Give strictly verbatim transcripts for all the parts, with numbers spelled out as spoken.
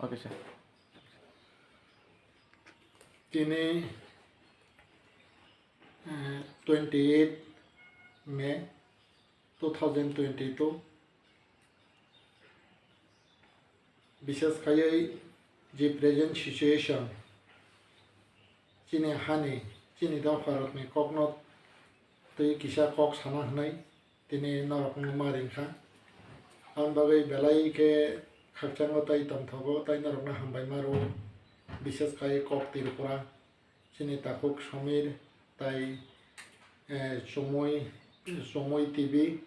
Okay, sir. Tini, eh, twenty eight May two thousand twenty two, bishes khaiwi je present situation, chini hani, chini dopharokni kokno twi kisa kok sana hwnwi tini norokno ma ringkha. Aboni bagwi belai khe khakchango tai tongthogo, tai norokno hambai ma rwo, bishes khai kok Tripura, chini takhuk Somir, tai, eh, Chumui, Chumui T V,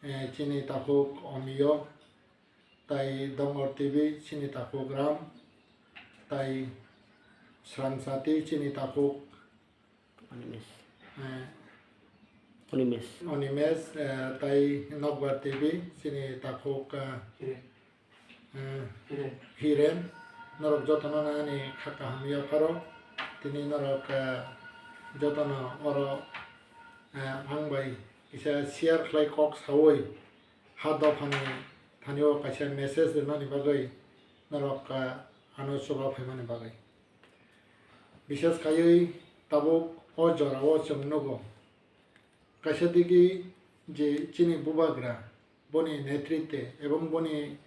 eh, chini takhuk Omiyo, tai Dongor T V, chini takhuk Ram, tai Srangsati, chini takhuk Animesh. Eh, Animesh. Animesh, eh, tai Nokbar T V, chini takhuk, eh, eh, Hiren. Hiren. Norok jotono ani kha kaham yapharo. Tini norok, eh, jotono oro, eh, ang bai kisa share khlai kok sawi ha dophani thani o kaisa message rwnani bagwi norok, eh, ano chuba phaimani bagwi. Bishes khaiwi tabuk o jorao chwng nugo. Kaisa digi je chini bubagra, boni netritwe ebong boni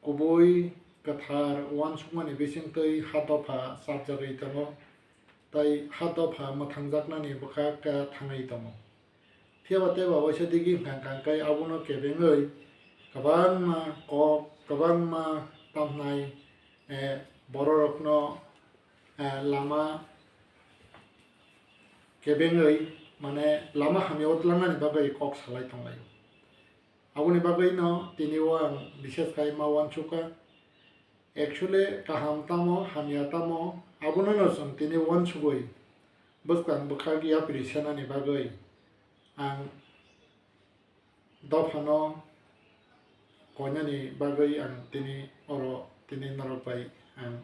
kubui kwthar uansukmani bisingtwi ha dopha chapjagwi tongo, tai ha dopha mwthangjaknani bwkha khe thangwi tongo. Phiya ba tei ba waisa digi hwnkha hwnkha khe abono kebengwi kwbangma kok, kwbangma tamnai, eh, bororokno, eh, lama kebengwi, mane, lama hamya o twlangnani bagwi kok salai tonglaio. Aboni bagwino tini o ang bishes khai ma uansukha. Actually, kaham tamo, hamya tamo, abono no chwng tini uansugwi bwskang bwkhak yapri senani bagwi ang dophano koinani bagwi ang tini oro tini norok bai ang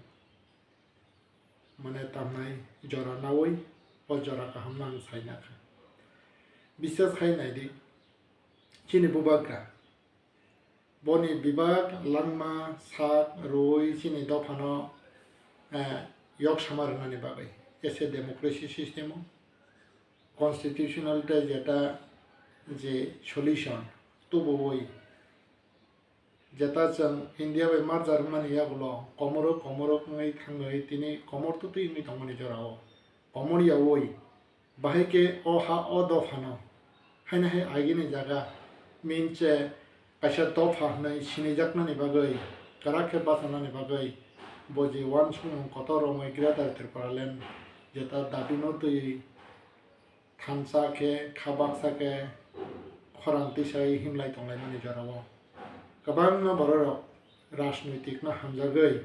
mane tamnai jora nawi o jora kahamno ang saina kha. Bishes khai naidi, chini bubagra boni bebak langma sak rwui chini dophano, eh, yok sama rwnani bagwi, as a democracy system o constitutional tei jeta je solution tubuwi, jeta chwng India bai merger wngmani yagulo komoro komoro wngwi thangwi tini komor twtwi wngwi tongmani jorao komor yaui, bahai khe o ha o dophano haino hai agini jaga minche kaisa dopha hwnwi sinijaknani bagwi, kwrak khe bachanani bagwi bo je uansukmung kotor romwi Greater Tripura Land jeta dabino twi thansa khe, kha baksa khe khorang tisai himlai tonglaimani jorao kwbangma bororok rajnoitikno hamjagwi,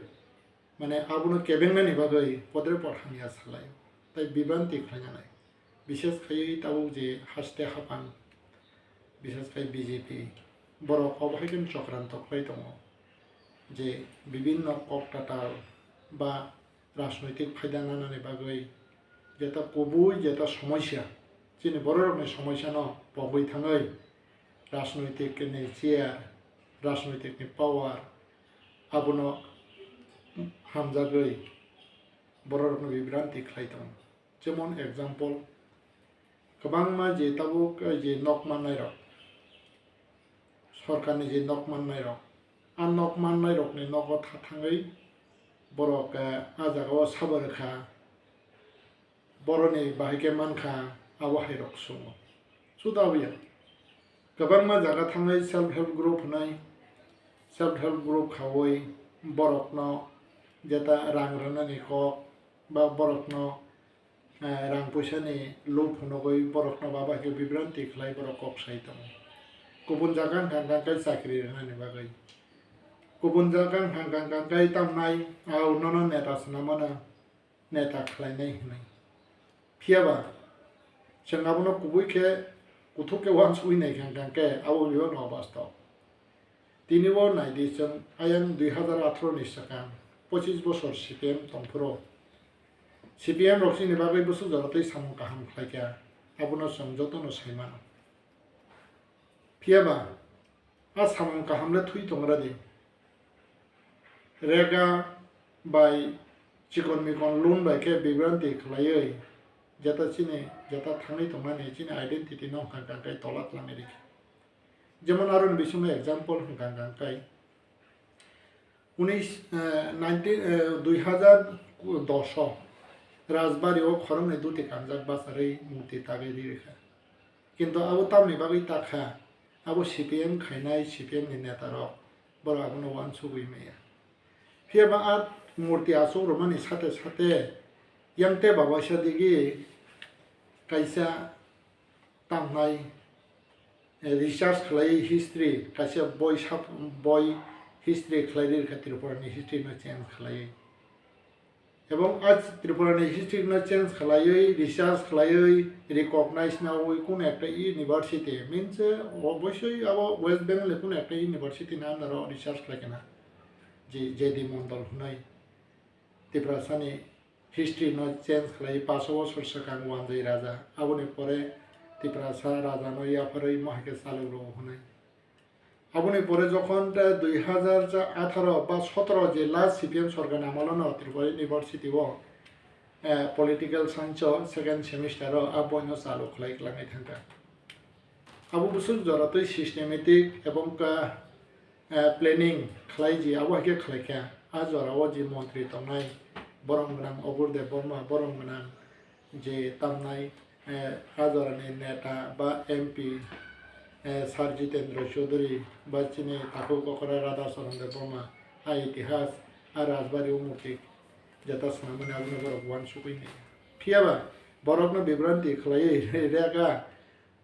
mane, abono kebengnani bagwi podre pod hamya salai, tai bibranti khlainani. Bishes khaiwi tabuk je haste haphang, bishes khai B J P, borok obo hai khe chokranto khlai tongo je bibinno kok tatal ba rajnoitik phaida nanani bagwi jeta kubui jeta somosya, chini bororokni somosyano pogwi thangwi rajnoitikni chair, rajnoitikni power abono hamjagwi bororokno bibranti khlai tongo. Jemon example, kwbangma je tabuk, eh, je nok mannairok, sorkarni je nok mannairok, a nok mannairokni nogo tha thangwi borok, eh, a jagao sabo rwkha, boroni bahai khe mankha, abo hairok sungo. Suda abuya. Kwbangma jaga thangwi self help group hwnwi, self help group khaui borokno jeta rang rwnani kok ba borokno, eh, rang puisani lob phunugwi borokno baba khe bibranti khlai borok kok sai tongo. Kubun jaga wngkha hwnkha khe chakri rwnani bagwi. Kubun jaga wngkha hwnkha khe tamnai, "Au, nono neta swnamano." Neta khlainai hwnwi. Phiya ba, chwng abono kubui khe kuthuk khe uansugwi naikha hwnkha khe abo bebak no bastob. Tini o naidi chwng ayang dui hazar atharo ni swkang pochis bosor C P M tongphuru. C P M rok chini bagwi bwswk jora twi samung kaham khlaikha, abono chwng jotono sai mano. Phiya ba, a samung kaham le thwi tongra di. rega bai chikon mikon loan bai khe bibranti khlaiwi jeta chini jeta thangwi tongmani chini identity no hwnkha hwnkha khe tola twlangwi rikha. Jemon aroni bisingo example hwnkha hwnkha khe unis, eh, nineteen, eh, dui hazar dos o Rajbari o khoroknwi duti kanjak bacharwi murti tagwi ri rikha. Kintu abo tamni bagwi takha, abo C P M khainai C P M ni neta rok, borok abono uansugwi maya. Phiya ba a murti achuk rwmani sate sate yang te babaisa digi kaisa tamnai, eh, research khlai history, kaisa boi sap-, boi history khlai ri rwkha Tripura ni history no change khlai. Ebong a Tripura ni history no change khlaiwi, research khlaiwi, recognize nawi kuno ekta university, means, eh, obosoi abo West Bengal ni kuno ekta university ni under o research khlai kana, je J D Mondol hwnwi Tiprasa ni history no change khlai paso bosor swkang Wanjwi Raja, aboni pore Tiprasa Raja no yapharwi mohake chalok rwo hwnwi. Aboni pore jokhon te dui hazar atharo ba sotoro je last C P M sorkar ni amolo no Tripura University o, eh, political science o second semester o a boino chalu khlai kwlangwi thangkha. Abo bwswk jora twi systematic ebong ka, eh, planning khlai ji abo hai khe khlai kha. A jora o je montri tongnai borom gwnang Obur Debbarma, borom gwnang je tamnai, eh, a jorani neta ba M P, eh, Sir Jitendra Chaudhary ba chini takhuk okra Radha Charan Debbarma, a itihas, a Rajbari o murti jeta swnamani abono borok uansugwi maya. Phiya ba borokno bibranti khlaiwi rega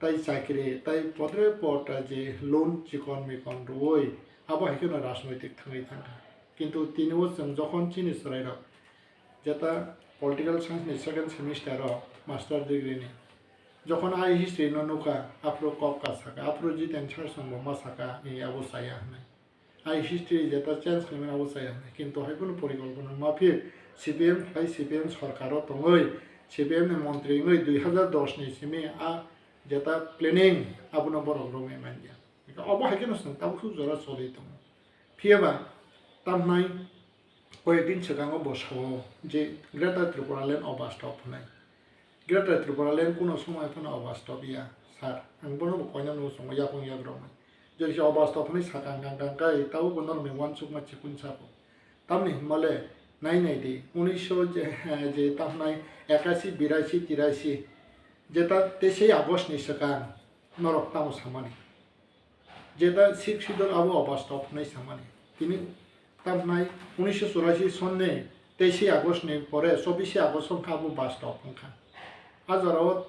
tai chakri tai podre pota je loan chikon mikon rwui abo hai kheno rajnoitik thangwi thangkha. Kintu tini o chwng jokhon chini chwrairok jeta political science ni second semester o master degree ni. Jokhon ai history no nukha, aphuru kok ka saka, aphuru Jiten Sar Song bo ma saka, ni abo chaya hwnwi. Ai history jeta change khlaimani abo chaya hwnwi. Kintu hai phano porikolpona ma phir C P M hai C P M sorkar o tongwi, C P M ni montri wngwi dui hazar dos ni simi a jeta planning abono borok romwi manya. Obo hai kheno chwng tabuk jora choli tongo. Phiya ba tamhnai Koyekdin swkango bo sao je Greater Tripura Land obastop hwnwi. Greater Tripura Land kuno somoi phano obastop ya, sir. Ang bono bo koinani muchungo yakung yakroknwi. Jodi se obastop hwnwi sakang kang kang kai, tabuk bo norokni uansukma chikun sabo. Tamni hwnmale nai nai di, unisho je, je tamhnai ekasi, birasi, tirasi, jeta teisai August ni swkang norok tamo samani. Jeta Sixth Schedule abo obastop hwnwi samani. Tini tamhnai unisho churasi sonni teisai August ni pore chobbish August wngkha abo bastop wngkha. A jorao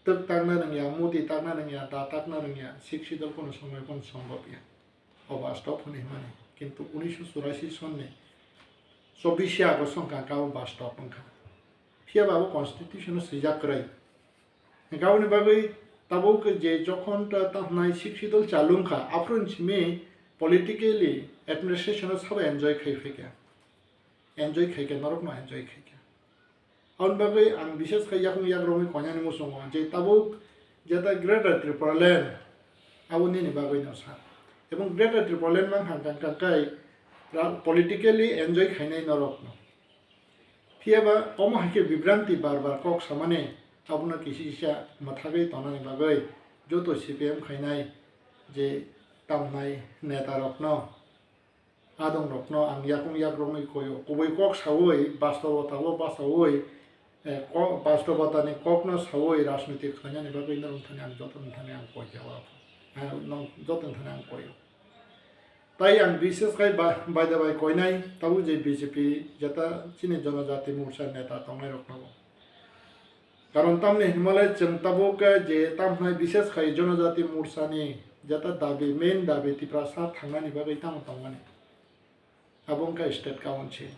twk takna rwngya, muti takna rwngya, da takna rwngya, Sixth Schedule kono somoi kono sombhob ya. Obastop hwnwi hwnmani. Kintu unisho churasi sonni chobbish August wngkha, wngkha abo bastop wngkha. Phiya ba abo constitution o swijak kwrwi. Hwnkhe aboni bagwi tabuk je jokhon ta, tamhnai Sixth Schedule chalung kha, aphuru simi politically administration o sabo enjoy khai phaikha, enjoy khaikha, norokno enjoy khaikha. Aboni bagwi ang bishes khai yakung yakrokni koinani muchungo je tabuk jeta Greater Tripura Land abo nini bagwino sa, ebong Greater Tripura Land mankha kang kang kai ra-, politically enjoy khainai norokno. Phiya ba omo hai khe bibranti bar bar kok samani, abono kisa kisa mwthagwi tongnani bagwi joto C P M khainai je tamnai neta rokno, adong rokno ang yakung yakroknwi koio. Kubui kok saui, bastobota o basaui, eh, ko-, bastobota ni kokno saui rajniti khlainani bagwi norok thani ang joto ni thani ang koi jawa. Eh, nong joto ni thani ang koio. Tai ang bishes khai ba-, baida bai koinai, tabuk je B J P jeta chini Jonojati Morcha neta tongnai rokno bo. Karon tamni hinmale chwng tabuk je tamhnai bishes khai Jonojati Morcha ni jeta dabi, main dabi Tiprasa thangnani bagwi tamo tongmani. Abo wngkha state council.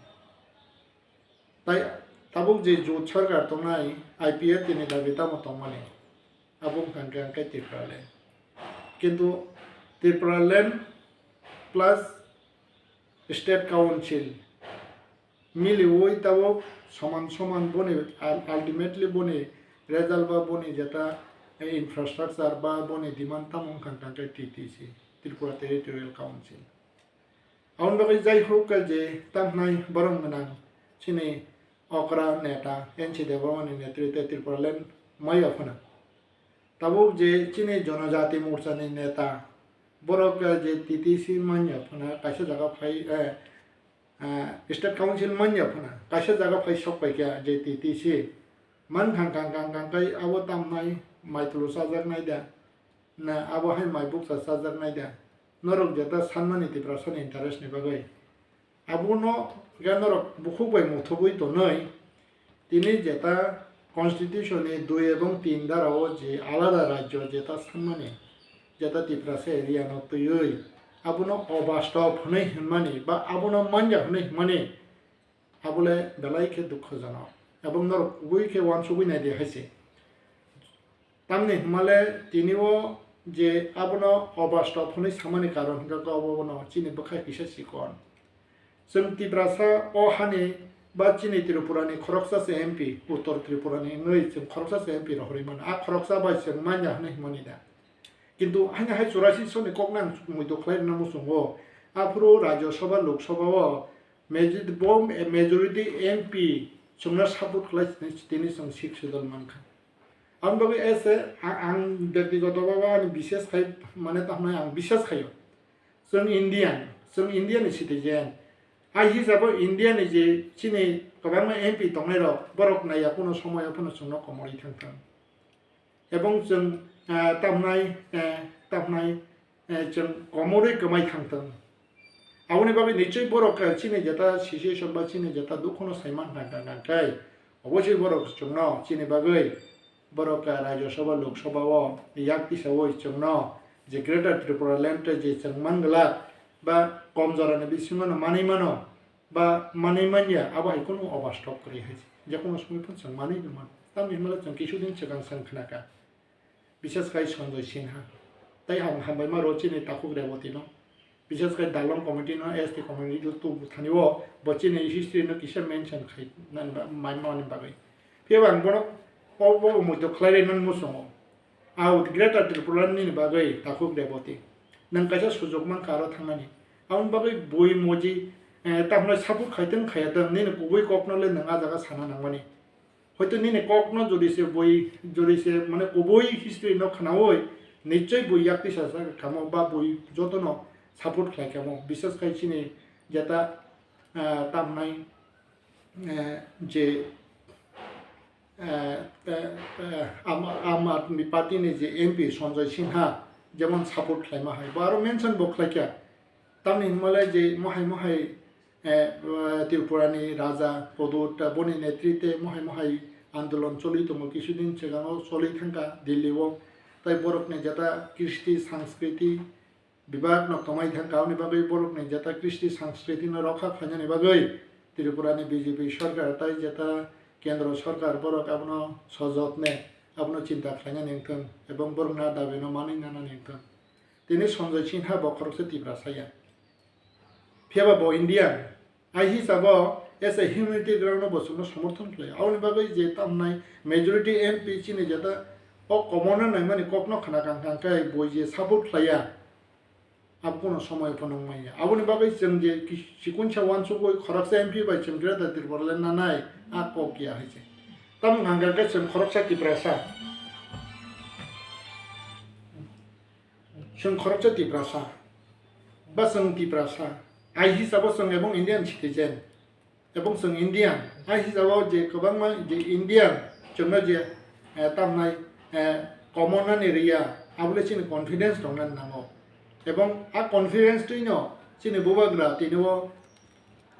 Tai tabuk je jot sarkar tongnai I P F T ni dabi tamo tongmani, abo wngkha hwnkhe hwnkhe Tipraland. Kintu Tipraland plus state council miliui tabuk soman soman boni ul-, ultimately boni result ba boni jeta infrastructure ba boni demand tamo wngkha hwnkhe T T C, Tripura Territorial Council. Aboni bagwi jai huk je tamhnai borok gwnang chini okra neta N C Debbarmani netritwe Tripuraland maya phano. Tabuk je chini Jonojati Morchani neta, borok, eh, je T T C manya phano kaisa jaga phai, eh, eh, State Council manya phano kaisa jaga phai sok paikha je T T C. Man khang khang khang khang khai abo tamnai mai tulu chajaknai da, na abo hai mai bukcha chajaknai da. Norok jeta sanmani Tiprasani interest ni bagwi. Abono hwnkhe norok bukhuk bai muthubwi tonwi, tini jeta constitution ni dui ebong tin dara o je alada rajyo jeta sanmani, jeta Tiprasa area no twiwi abono obastob hwnwi hwnmani ba abono manya hwnwi hwnmani, abole belai khe dukhojonok. Ebong norok kubui khe uansugwi naidi hai se. Tamni hwnmale tini o je abono obastob hwnwi samani karon hwnkhe khe obo bono chini bwkhak kisa chikon. Chwng Tiprasa o hani ba chini Tripurani khoroksa se M P, Uttor Tripurani wngwi chwng khoroksa se M P rohorwi mano. A khoroksa bai chwng manya hwnwi hwnmani da. Kintu haino hai churasi soni kokno ang muitu khlai rwna muchungo. Aphuru Rajya Sabha, Lok Sabha o majority, bo majority M P chwngno support khlai tini chwng Sixth Schedule mankha. Aboni bagwi ese a-, ang byaktigoto bhabe ani bishes khai, mane, tamo ang bishes khaio. Chwng Indian, chwng India ni citizen. Ai hisabo India ni je chini kwbangma M P tongnai rok, borok naiya kuno somoyo phano chwngno komorwi thang thang. Ebong chwng, ah, tamnai, eh, tamnai, eh, chwng komorwi kwmai thang thang. Aboni bagwi nichoi borok, eh, chini jeta situation ba chini jeta dukhuno saiman thang thang thang khai, obosoi borok chwngno chini bagwi borok, eh, Rajya Sabha, Lok Sabha o yak tisawi chwngno je Greater Tripura Land je chwng man glak ba kom jorani bisingo no manwi mano ba manwi manya, abo hai kunu obastob kwrwi hai se. Je kunu somoi phano chwng manwi rwmano. Tamni hwnba chwng kisudin swkang chwng khnakha. Bises khai Sanjoy Sinha. Tai ham-, hambaima rw chini takhuk Reboti no. Bises khai Dalong committee no, S T committee no tubu thani o bo chini history no kisa mention khai nani ba-, mai mani bagwi. Phiya bo ang bono o, o, o muitu khlai rwi nani muchungo. Au Greater Tripura nini bagwi takhuk Reboti. Nang kaisa sujok mankha aro thangnani. Aboni bagwi bui moji, eh, tamno support khai tong khaya tong nini kubui kokno le nang a jaga sana nangmani. Hoito nini kokno jodi se bui, jodi se mane kubui history no khnaui nichoi bui yak tisa sa kamo ba bui jotono support khlai kamo. Bises khai chini jeta, ah, tamnai, eh, je, eh, eh, eh, Aam, Aam Aadmi Party ni je M P Sanjoy Sinha jemon support khlaima hai. Bo aro mention bo khlaikha. Tamni hwnmale je mohai mohai, eh, eh, Tripurani Raja Pradyot, eh, boni netritwe mohai mohai andolon choli tongo, kisudin swkango choli thangkha Delhi o. Tai borokni jeta kristi sanskriti bibak no kwmai thangkha, aboni bagwi borokni jeta kristi sanskriti no rokha khlainani bagwi Tripurani B J P sorkar tai jeta kendro sorkar borok abono sojotne abono chinta khlainani wngthung ebong borokni a dabi no manwi nanani wngthung. Tini Sanjoy Sinha bo khoroksa Tiprasa ya. Phiya ba bo Indian. Ai hisabo as a humanity ground no bo chwngno somorthon khlai. Aboni bagwi je tamnai majority M P chini jeta o commoner naimani kokno khna kang kang khe bo je support khlaiya. Abo kono somoy phano wngmanya. Aboni bagwi chwng je ki-, chikunsa uansugwi khoroksa M P bai chwng Greater Tripura le nanai a kok ya hai se. Tamo hwnka khe chwng khoroksa Tiprasa. Chwng khoroksa Tiprasa, ba chwng Tiprasa, ai hisabo chwng ebong Indian citizen, ebong chwng Indian, ai hisabo je kwbangma je Indian chwngno je, eh, tamnai, eh, common nani riya, abole chini confidence tongnani nango. Ebong a confidence twino chini bubagra tini o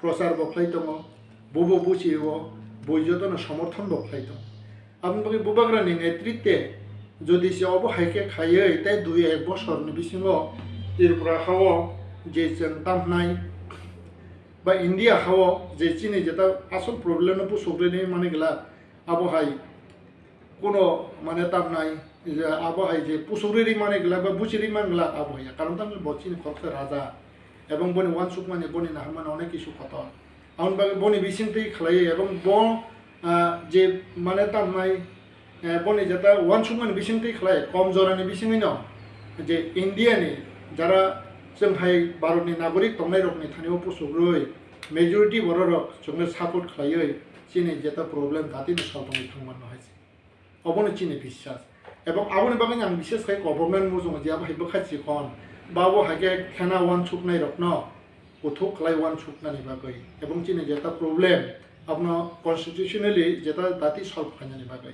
prochar bo khlai tongo, bubo buchi o, bui jotono somorthon bo khlai tongo. Aboni bagwi bubagrani netritwe jodi se obo hai khe khaiwi tei dui ek bosorni bisingo Tripura hao je chwng tamhnai ba India hao je chini jeta asol problem no pusuk rwni mani glak, abo hai kuno mane tamnai, je abo hai je pusuk riri mani glak ba buchi ri man glak abo hai ya. Karon tamni bo chini khoroksa raja ebong boni uansukmani, boni naharmani onek kisu kotor. Aboni bagwi boni bisingtwi khlaiwi ebong bo, ah, je mane tamnai, eh, boni jeta uansukmani bisingtwi khlai kom jorani bisingwino je India ni jara chwng hai Bharatni nagorik tongnairokni thani-o pusukrwi majority bororok chwngno support khlaiwi chini jeta problem datino solvengwi thangmano hai se. Obono chini biswas. Ebong aboni bagwi ang bishes khai government muchungo je abo hai bwkha chikon, ba bo hai khe khena uansuknairokno kuthuk khlai uansuknani bagwi. Ebong chini jeta problem abono constitutionally jeta dati solve khlainani bagwi.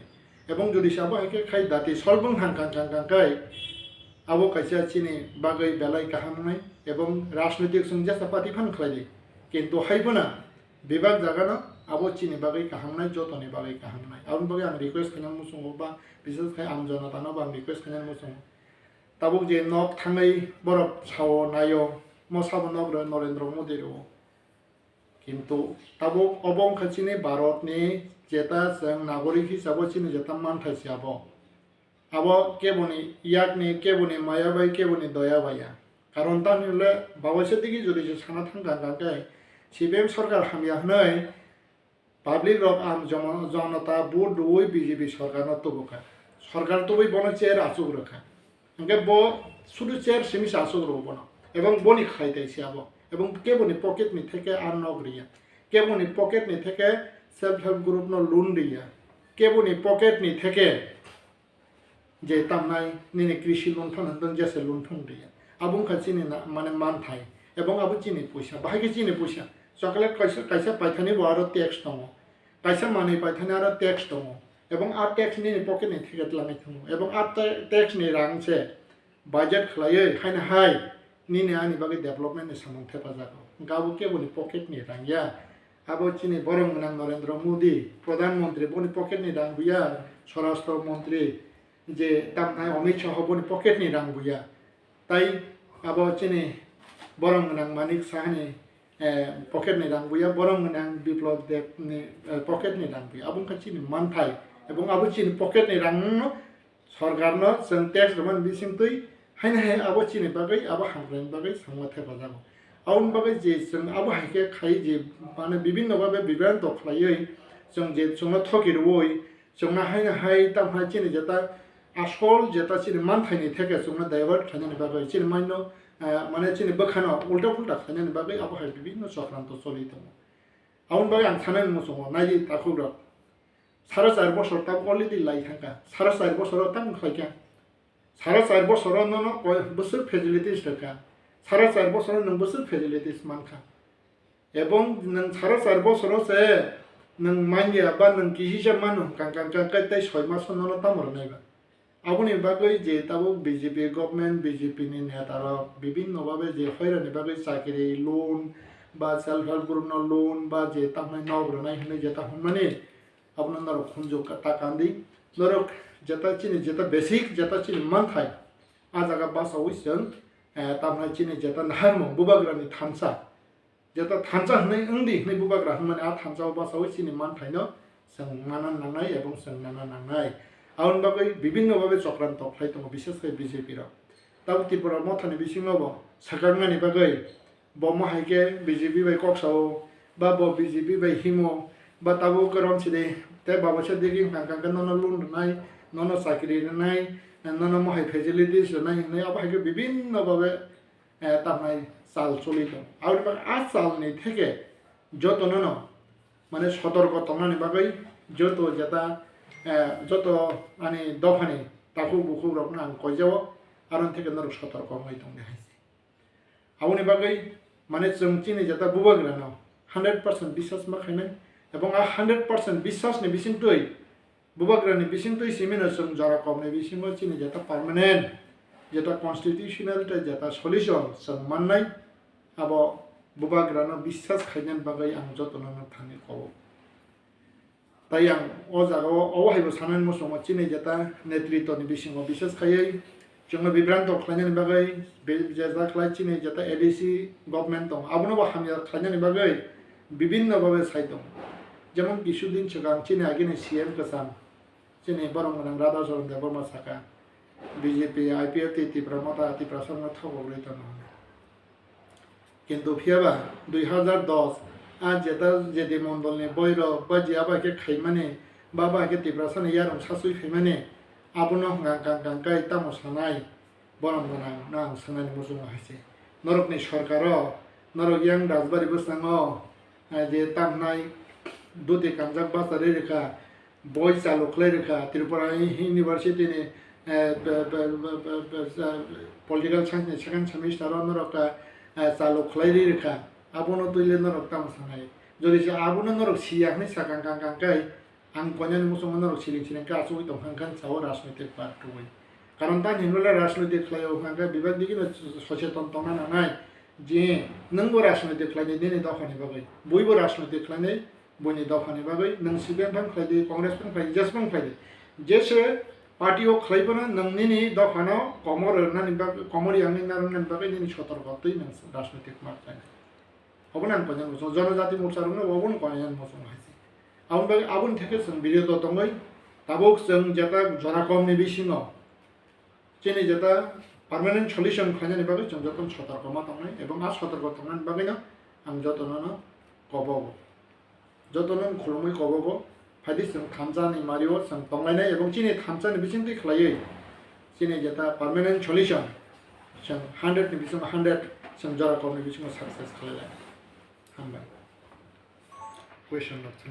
Ebong jodi se abo hai khe khai dati solve wng thang kang kang kang khai, abo kaisa chini bagwi belai kaham wngnai. Ebong rajnoitik chwng jesa party phan khlai di, kintu hai phano bebak jagano abo chini bagwi kaham wngnai, jotoni bagwi kaham wngnai. Aboni bagwi ang request khainani muchungo ba bishes khai am jonotano ba ang request khainani muchungo. Tabuk je nok thangnai borok sao naio, mo sabo nok rw Narendra Modi rw. Kintu tabuk obo wngkha chini Bharatni jeta chwng nagorik hisabo chini jeta manthai se abo. Abo keboni yakni, keboni maya bai, keboni doya bai ya. Karon tamni hwnle babaisa digi jodi se sana thang kang kang khe C P M sorkar hamya hwnwi public rok am jomo-, jonota vote rwui B J P sorkarno tubukha. Sorkar tubui bono chair achuk rwkha. Hingke bo sudu chair simi se achuk rwo bono. Ebong boni khlai tai se abo. Ebong keboni pocket ni theke a nok riya. Keboni pocket ni theke self help group no loan riya. Keboni pocket ni theke je tamnai nini krishi loan phano hwnwi jesa loan phano riya. Abo wngkha chini na, mane manthai. Ebong abo chini puisa. Bahai khe chini puisa. Chocolate kaisa, kaisa paithani bo aro tax tongo. Kaisa manwi paithani aro tax tongo. Ebong a tax nini pocket ni theke twlangwi thango. Ebong a ta-, tax ni rang se budget khlaiwi haino hai nini ani bagwi development ni samung thepajago. Hwnkhe abo keboni pocket ni rang ya. Abo chini borom gwnang Narendra Modi, Pradhan Mantri, boni pocket ni rang buya, Swarashtra Mantri, je tamnai Amit Shah boni pocket ni rang buya. Tai abo chini borom gwnang Manik Sahani, eh, pocket ni rang buya, borom gwnang Biplab Deb ni, eh, pocket ni rang buya. Abo wngkha chini manthai. Ebong abo chini pocket ni rang no sorkar no chwng tax rwmani bisingtwi haino hai abo chini bagwi, abo hamkraini bagwi samung thepajago. Aboni bagwi je chwng abo hai khe khai je mane bibinno bhabe bibranto khlaiwi chwng je chwngno thoki rwui chwngno haino hai tamo hai chini jeta asol jeta chini manthaini theke chwngno divert khlainani bagwi chini maino, eh, mane chini bwkhano ulta pulta khlainani bagwi abo hai bibinno chokranto choli tongo. Aboni bagwi ang sanani muchungo naidi takhukrok. Sara char bosor tabuk already lai thangkha. Sara char bosoro tamo khlaikha. Sara char bosoro nono koi bwswk facilities rwkha. Sara char bosoro nwng bwswk facilities mankha. Ebong nwng sara char bosoro se nwng manya ba nwng kisisa mano kang kang kang kai tai soi maso nono tamo rwnai ba. Aboni bagwi je tabuk B J P government, B J P ni neta rok bibinno bhabe je hoirani bagwi chakri loan ba self help group no loan ba je tamni nok rwnai hinwi jeta hwnmani abono norok khunju ka-, ta kandi. Norok jeta chini jeta basic jeta chini manthai a jaga basaui chwng, eh, tamni chini jeta naharmung bubagrani thansa. Jeta thansa hwnwi wngdi hwnwi bubagra hwnmani a thansa o basaui chini manthaino chwng mana nangnai ebong chwng nana nangnai. Aboni bagwi bibinno bhabe chokranto khlai tongo, bishes khe B J P rok. Tabuk Tripura mothani bisingo bo swkangmani bagwi bo mo hai khe B J P bai kok sao, ba bo B J P bai himo, ba tabuk kwrwng sidi tei babosa digi wngkha khe nono loan rwnai, nono chakri rwnai, nono mo hai facilities rwnai hwnwi abo hai khe bibinno bhabe, eh, tamnai chal choli tong. Aboni bagwi a chalni theke jotono no, mane sotorko tongnani bagwi joto jeta, eh, joto ani dophani takhuk bukhuk rokno ang koijao, aron theke norok sotorko wngwi tongdi hai se. Aboni bagwi mane chwng chini jeta bubagrano hundred percent biswas ma khainai, ebong a hundred percent biswasni bisingtwi bubagrani bisingtwi simino chwng jora komni bisingo chini jeta permanent, jeta constitutional tei jeta solution chwng mannai, abo bubagrano biswas khainani bagwi ang jotono thani kobo. Tai ang o jagao obo haibo sanani muchungo chini jeta netritwni bisingo biswas khaiwi chwngno bibranto khlainani bagwi be-, jesa khlai chini jeta A D C government tongo, abonobo hamya khlainani bagwi bibinno bhabe sai tongo. Jemon kisudin swkang chini agini C M kwcham, chini borom gwnang Radhacharan Debbarma saka, B J P, I P F T Tipra Motha Tiprasarokno thokgwi tongo. Kintu phiyaba dui hazar dos a jeta J D Mondolni boirok ba je abo hai khe khaimani ba abo hai khe Tiprasani yarwng sasui phaimani abono hwnkha kang kang kai tamo sanai borom gwnang no ang sanani muchungo hai se. Norokni sorkaro, norok yang Rajbari bwskango, eh, je tamhnai duti kanjak bachari rwkha, boi chalu khlai rwkha, Tripura University ni, eh, pe-, pe-, Political Science ni second semester o norok, eh, chalu khlai ri rwkha, abono twile norok tamo sanai? Jodi se abono norok siya hwnwi sakang kang kang kai, ang koinani muchungo norok siling siling khe achugwi tongkha, hwnkhe ang sao rajnoitik party rwui. Karon tang hinmale rajnoitik khlai o hwnkha khe bebak digino socheton tongna nangnai je nwngbo rajnoitik khlainai nini dophani bagwi, buibo rajnoitik khlainai buini dophani bagwi, nwng C P M phano khlai di, Congress phano khlai di, jesphano khlai di. Jese party o khlai phano nwng nini dophano komor rwnani bagwi, komor yangwi narwknani bagwi nini sotorko twi nwng rajnoitik ma khlainai. Obono ang koinani muchungo, Jonojati Morcha rokno obono koinani muchungo hai se. Aboni bagwi, aboni theke chwng biroto tongwi tabuk chwng jeta jora komni bisingo chini jeta permanent solution khlainani bagwi chwng jotono sotorko ma tongnai, ebong a sotorko tongnani bagwino ang jotono no kobogo. Jotono khulumwi kobogo. Phaidi chwng thamsani mario chwng tonglainai ebong chini thamsani bisingtwi khlaiwi chini jeta permanent solution chwng hundred ni bisingo hundred chwng jora kokni bisingo success khlailai. Hambai. Question rok chwng